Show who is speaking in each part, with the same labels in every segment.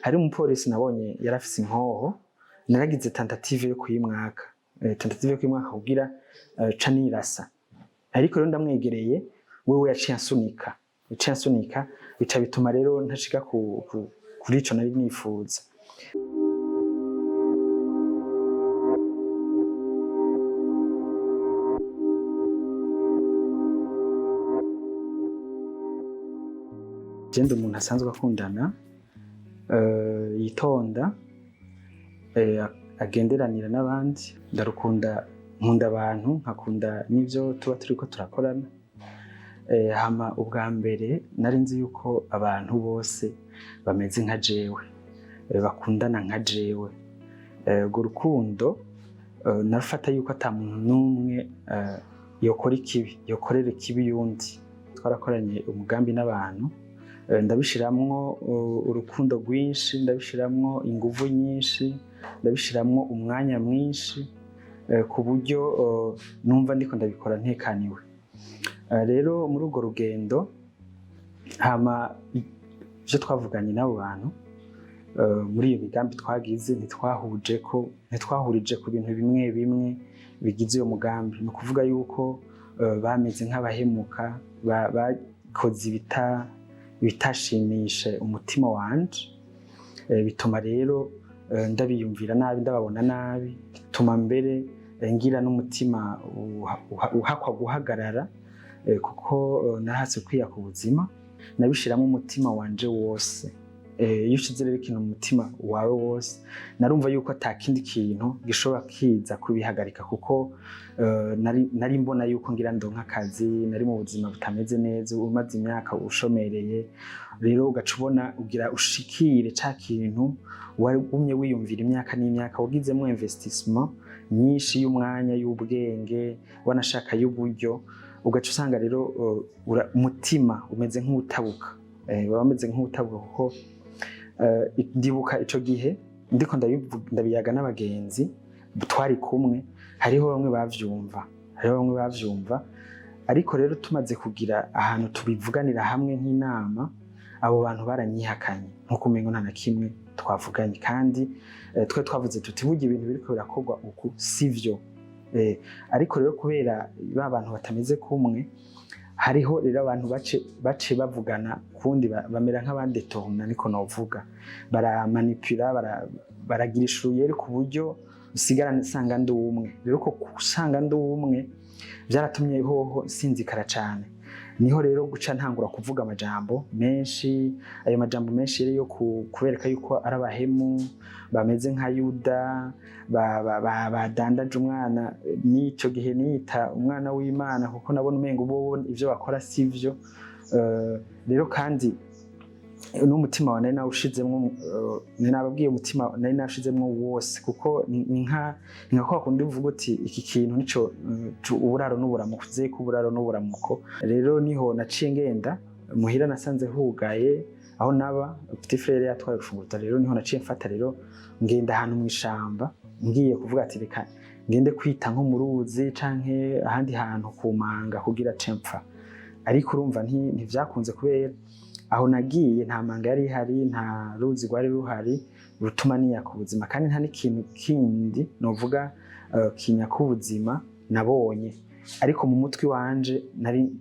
Speaker 1: Hari umupolisi nabonye yarafise inkoho, naragize tentative yo kuyimwaka, tentative yo kuyimwaka kugira ca nirasa. Ariko rero ndamwegereye, wewe yaciye ansunika, yaciye ansunika, bica bituma rero ntashika kuri ico nari nifuza. Je ndi umuntu asanzwe akundana, yitonda, agenderanira n'abandi. Ndarukunda, nkunda abantu, nkakunda n'ivyo tuba turiko turakorana. Hama ubwa mbere nari nzi yuko abantu bose bameze nka jewe, bakundana nka jewe. Urwo rukundo narufata yuko ata muntu n'umwe yokora ikibi, yokorera ikibi yundi. Twarakoranye umugambi n'abantu, ndabishiramwo urukundo rwinshi, ndabishiramwo inguvu nyinshi, ndabishiramwo umwanya mwinshi, ku buryo numva ndiko ndabikora ntekaniwe. Rero muri urwo rugendo, hama ivyo twavuganye n'abo bantu muri iyo migambi twagize, ntitwahuje ko ntitwahurije ku bintu bimwe bimwe bigize uyo mugambi. Ni ukuvuga yuko bameze nk'abahemuka, bakoze ibitashimishe umutima wanje. Bituma rero ndabiyumvira nabi, ndababona nabi, bituma mbere ngira n'umutima uhakwa guhagarara, kuko narahatse kwiyaka ubuzima. Nabishiramo umutima wanje wose. Iyo ushize rero ikintu mu mutima wawe wose, narumva yuko ata kindi kintu gishobora kiza kubihagarika, kuko nari mbona yuko ngira ndonka akazi. Nari mu buzima butameze neza, umaze imyaka ushomereye, rero ugaca ubona ugira ushikire ca kintu wagumye wiyumvira imyaka n'imyaka, wagizemo investissement nyinshi y'umwanya, y'ubwenge, wanashaka y'uburyo. Ugaca usanga rero umutima umeze nk'utabuka, baba bameze nk'utabuka, kuko ndibuka ico gihe ndiko ndabiyaga n'abagenzi twari kumwe, hariho bamwe bavyumva, hariho bamwe bavyumva. Ariko rero tumaze kugira ahantu tubivuganira hamwe nk'inama, abo bantu baranyihakanye nkuko umengo nta na kimwe twavuganye. Kandi twe twavuze tuti: "Burya ibintu biriko birakorwa uku sivyo." Ariko rero kubera ba bantu batameze kumwe, hariho rero abantu bace bavugana kundi, bamera nk'abandetohona, niko novuga, baramanipula, baragirisha uruyeri ku buryo usigara nsanga ndi umwe. Rero ko usanga ndi umwe byaratumye hoho sinzikara cane. Niho rero guca ntangura kuvuga amajambo menshi. Ayo majambo menshi rero yo kubereka yuko ari abahemu, bameze nka Yuda badandaje umwana. N'ico gihe niyita umwana w'Imana, kuko nabona umengo bo ivyo bakora sivyo. Rero kandi n'umutima wa nari nawushizemwo, nari nababwiye, umutima nari nawushizemwo wose, kuko ni nka kwa kundi uvuga uti: "Iki kintu nico uburaro n'uburamuko, uze ko uburaro n'uburamuko." Rero niho naciye ngenda muhira, nasanze hugaye aho naba, petit frère yatwaye urufunguzo. Rero niho naciye mfata rero ngenda ahantu mu ishamba, ngiye kuvuga ati: "Reka ngende kwita nko mu ruzi canke ahandi hantu ku manga kugira cempfa." Ariko urumva ntivyakunze, kubera aho nagiye nta manga yari ihari, nta ruzi rwari ruhari rutuma niyaka ubuzima, kandi nta n'ikintu kindi novuga kinyaka ubuzima nabonye. Ariko mu mutwe wanje nari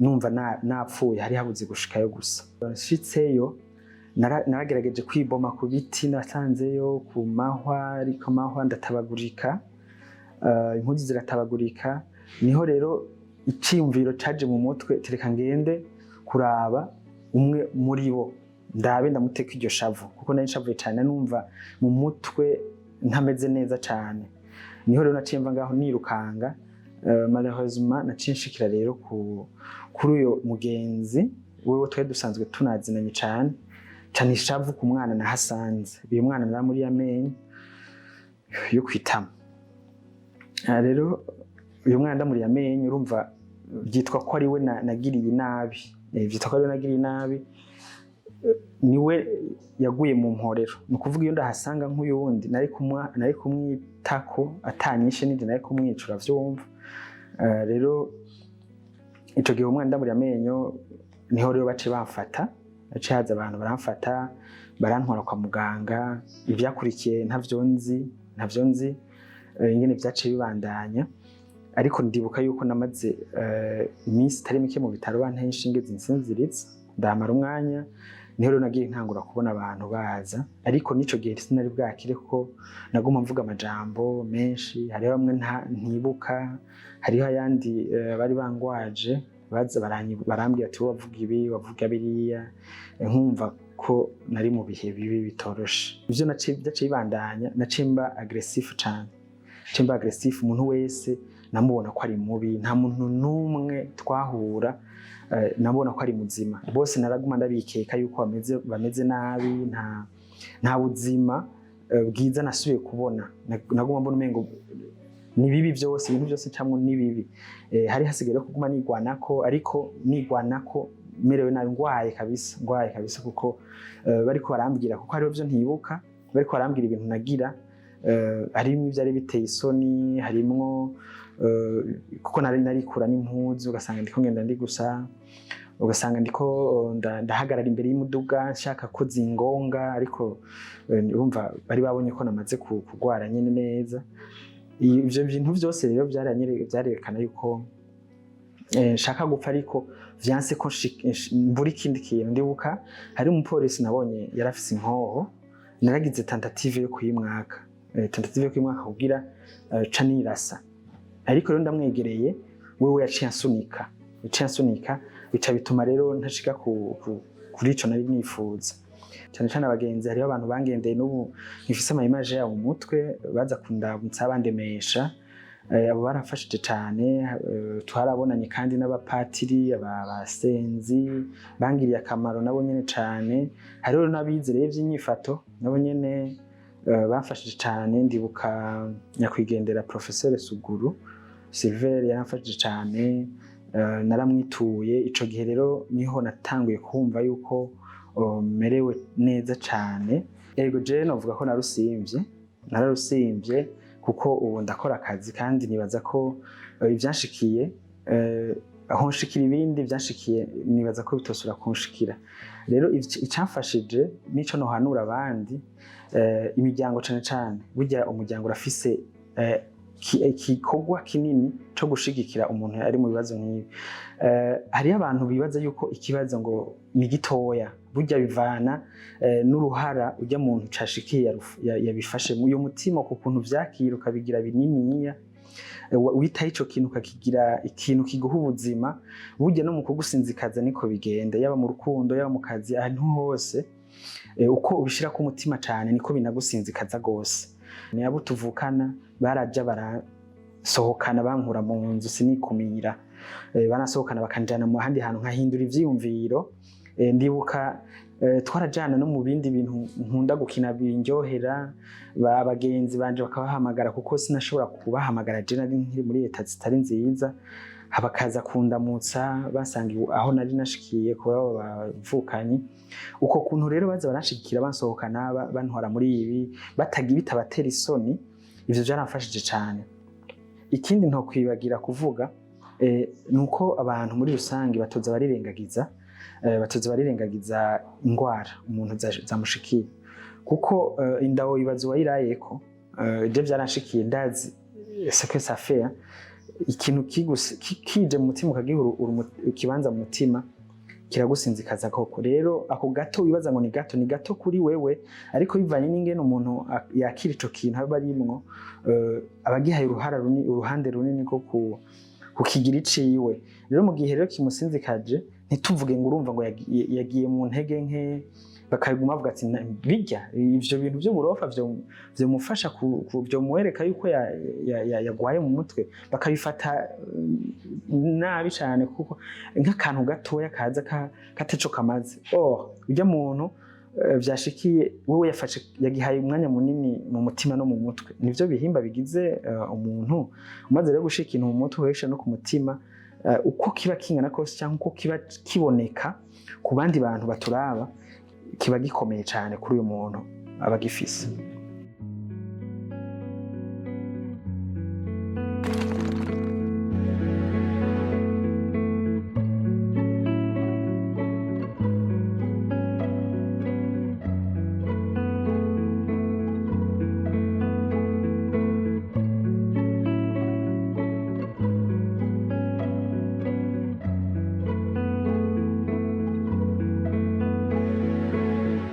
Speaker 1: numva napfuye, hari habuze gushikayo gusa. Nshitseyo naragerageje kwiboma ku biti nasanzeyo, ku mahwa, ariko mahwa ndatabagurika, impuzu ziratabagurika. Niho rero iciyumviro caje mu mutwe: tereka ngende kuraba umwe muri bo, ndabe ndamuteka iryo shavu, kuko nari nshavuye cyane, numva mu mutwe ntameze neza cyane. Niho rero naciye mva ngaho nirukanga. Malheureusement naciye nshikira rero kuri uyo mugenzi wewe twari dusanzwe tunazinanye cyane cyane, ishavu ku mwana nahasanze. Uyu mwana naramuriye amenyo yo kwitama. Rero uyu mwana ndamuriye amenyo, urumva byitwa ko ari we nagiriye nabi. Byitwa ko ari we nagiriye nabi, niwe yaguye mu mporero. Ni ukuvuga iyo ndahasanga nk'uyundi nari kumwitako atanyishe, n'indi nari kumwica, uravyumva. Rero ico gihe umwana ndamuriye amenyo, niho rero bace bamfata, bace haza abantu baramfata. Barantwara kwa muganga. Ivyakurikiye ntavyo nzi ingene vyaciye bibandanya, ariko ndibuka yuko namaze iminsi itari mike mu bitaro, banteye inshinge zinsinziritse, ndamara umwanya. Niho rero nagiye ntangura kubona abantu baza, ariko n'ico gihe sinari bwakire, kuko naguma mvuga amajambo menshi. Hariho bamwe ntibuka, hariho ayandi bari bangwaje baza barambwira ati: "Wowe wavuga ibi, wavuga biriya." Nkumva ko nari mu bihe bibi bitoroshe. Ivyo naciye byaciye bibandanya, naciye mba agressif cane, naciye mba agressif. Umuntu wese namubona ko ari mubi, nta muntu n'umwe twahura nabona ko ari muzima. Bose naraguma ndabikeka yuko bameze nabi. Nta buzima bwiza nasubiye kubona. Naguma mbona umengo ni bibi byose, ibintu byose ncamwo ni bibi. Hari hasigaye rero kuguma nigwanako, ariko nigwanako merewe nabi, ngwaye kabisa, ngwaye kabisa, kuko bariko barambwira, kuko hariho byo ntibuka, bariko barambwira ibintu nagira, harimwo ivyari biteye isoni, harimwo kuko nari narikura n'impuzu, ugasanga ndiko ngenda ndi gusa, ugasanga ndiko ndahagarara imbere y'umuduga nshaka ko zingonga, ariko urumva bari babonye ko namaze kugwara nyene neza. Ivyo bintu vyose rero vyarerekana yuko nshaka gupfa, ariko vyanse ko mbura ikindi kintu. Ndibuka hari umupolisi nabonye yari afise inkoho, naragize tentative yo kuyimwaka, tentative yo kuyimwaka kugira ca nirasa, ariko rero ndamwegereye, wewe yaciye ansunika, bica bituma rero ntashika kuri ico nari nifuza. Cyane cyane abagenzi, hariho abantu bangendeye, n'ubu nkifise ama image yabo mu mutwe, baza kundamutsa, bandemesha. Abo barafashije cyane. Twarabonanye kandi n'abapatiri, abasenzi bangiriye akamaro nabo nyene cyane. Hariho n'abize rero ivy'inyifato, nabo nyene bamfashije cyane. Ndibuka nyakwigendera Professeur Suguru Silver yaramfashije cyane, naramwituye. Ico gihe rero niho natanguye kumva yuko merewe neza cyane. Ego, je novuga ko narusimvye, nararusimvye, kuko ubu ndakora akazi, kandi nibaza ko ibyanshikiye, aho nshikira ibindi byanshikiye, nibaza ko bitosubira kunshikira. Rero icamfashije nico nohanura abandi, imiryango cane cane. Burya umuryango urafise igikorwa kinini co gushigikira umuntu ari mu bibazo nk'ibi. Hariho abantu bibaza yuko ikibazo ngo ni gitoya. Burya bivana n'uruhara ujya muntu cashikiye yabifashemo, uyo mutima, ku kuntu vyakira ukabigira bininiya, witaho ico kintu, ukakigira ikintu kiguha ubuzima. Burya no mu kugusinzikaza niko bigenda, yaba mu rukundo, yaba mu kazi, ahantu hose. Uko ubishira ku mutima cane, niko binagusinzikaza gose. Ni abo tuvukana baraja barasohokana, bankura mu nzu, sinikumira. Banasohokana bakanjana mu handi hantu, nkahindura ivyiyumviro. Ndibuka twarajana no mu bindi bintu nkunda gukina bindyohera, bagenzi banje bakabahamagara, kuko sinashobora kubahamagara je nari nkiri muri état zitari nziza, bakaza kundamutsa basanga aho nari nashikiye kuba bavukanyi. Uko kuntu rero baza baranshigikira, bansohokana, bantwara muri ibi batagira bitabatera isoni, ivyo byaramfashije cane. Ikindi ntokwibagira kuvuga ni uko abantu muri rusange batoza barirengagiza ingwara umuntu zamushikiye, kuko indawo ibaza uwayirayeko. Je vyaranshikiye, ndazi ce que ça fait, hein. Ikintu kije mu mutima, ukagiha ikibanza mu mutima, kiragusinzikaza koko. Rero ako gato wibaza ngo ni gato, ni gato kuri wewe, ariko bivanye n'ingene umuntu yakira ico kintu aba arimwo, aba agihaye uruhara runini, uruhande runini rwo kukigira iciwe. Rero mu gihe rero kimusinzikaje, ntituvuge ngo urumva ngo yagiye mu ntege nke, bakaguma bavuga ati: "Bijya ivyo bintu vy'uburofa vyomufasha vyomwereka yuko yagwaye mu mutwe", bakabifata nabi cane, kuko nk'akantu gatoya kaza kataco kamaze. Oh, ujya muntu vyashikiye, wewe yafashe yagihaye umwanya munini mu mutima no mu mutwe. Nivyo bihimba bigize umuntu. Umaze rero gushika ikintu mu mutwe, uhesha no ku mutima, uko kiba kingana kose cyangwa uko kiba kiboneka ku bandi bantu baturaba, kiba gikomeye cyane kuri uyu muntu aba agifise.